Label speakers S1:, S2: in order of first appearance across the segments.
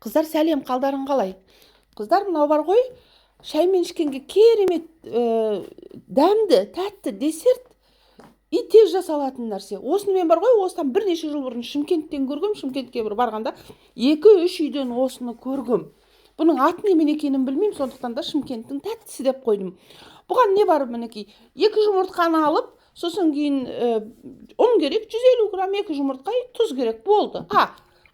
S1: Қыздар, сәлем! Қалдарың қалай, қыздар? Мынау бар ғой, шаймен ішкенге керемет, дәмді, тәтті десерт и тез жасалатын нәрсе. Осыны мен бар ғой, осыдан бірнеше жыл бұрын Шымкенттен көргем. Шымкентке бір барғанда екі үш үйден осыны көргем. Бұның аты немен екенін білмеймін, сондықтан да Шымкенттің тәттісі деп қойдым. Бұған не бар? Мінекей, екі жұмыртқаны алып, сосын кейін ұн керек, 150 грамм, екі жұмыртқа, тұз керек, болды. А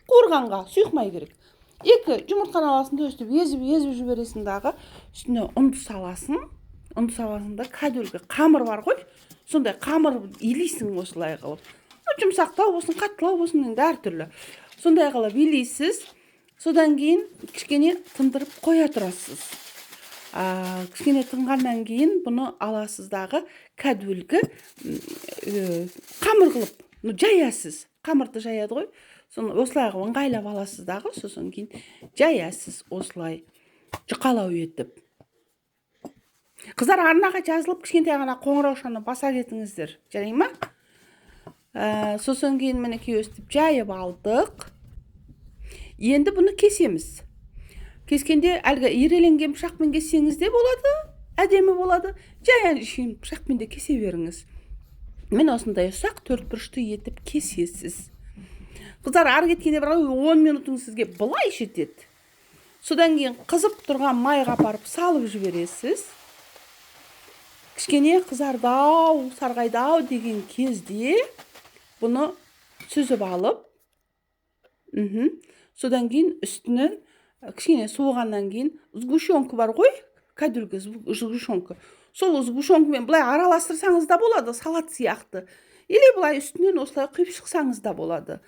S1: қуырғанға сұйық май керек. Екі жұмыртқаны аласың да, өстіп езіп езіп жібересің дағы, үстіне ұнды саласың. Ұнды саласың да, кәдімгі қамыр бар ғой, сондай қамыр илейсің осылай қылып. Ну, жұмсақтау болсын, қаттылау болсын, енді әртүрлі, сондай қылып илейсіз. Содан кейін кішкене тындырып қоя тұрасыз. Кішкене тынғаннан кейін бұны аласыз дағы, кәдімгі қамыр қылып, ну, жаясыз. Қамырды жаяды ғой, соны осылай қылып ыңғайлап аласыз дағы, сосын кейін жаясыз осылай жұқалау етіп. Қыздар, арнаға жазылып, кішкентай ғана қоңыраушаны баса кетіңіздер, жарай ма? Сосын кейін, мінекей, өстіп жайып алдық. Енді бұны кесеміз. Кескенде әлгі иреленген пышақпен кессеңіз де болады, әдемі болады. Жай әншейін пышақпен де кесе беріңіз. Міне, осындай ұсақ төртбұрышты етіп кесесіз. Қыздар, ары кеткенде бір 10 минутың сізге былай жетеді. Содан кейін қызып тұрған майға апарып салып жібересіз. Кішкене қызарды ау, сарғайды ау деген кезде бұны сүзіп алып, содан кейін үстінен кішкене суығаннан кейін сгущенка бар ғой, кәдімгі сгущенка, сол сгущенкамен былай араластырсаңыз да болады, салат сияқты, или былай үстінен осылай құйып шықсаңыз да болады,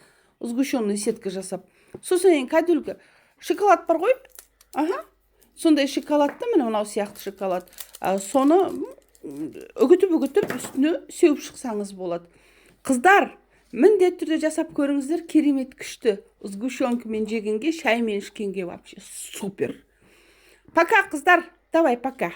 S1: сгущенный сетка жасап. Сосын кейін кәдімгі шоколад бар ғой, аха, сондай шоколадты, міне, мынау сияқты шоколад, соны үгітіп үгітіп үстіне сеуіп шықсаңыз болады. Қыздар, міндетті түрде жасап көріңіздер, керемет күшті. Сгущенкамен жегенге, шаймен ішкенге вообще супер. Пока, қыздар, давай, пока.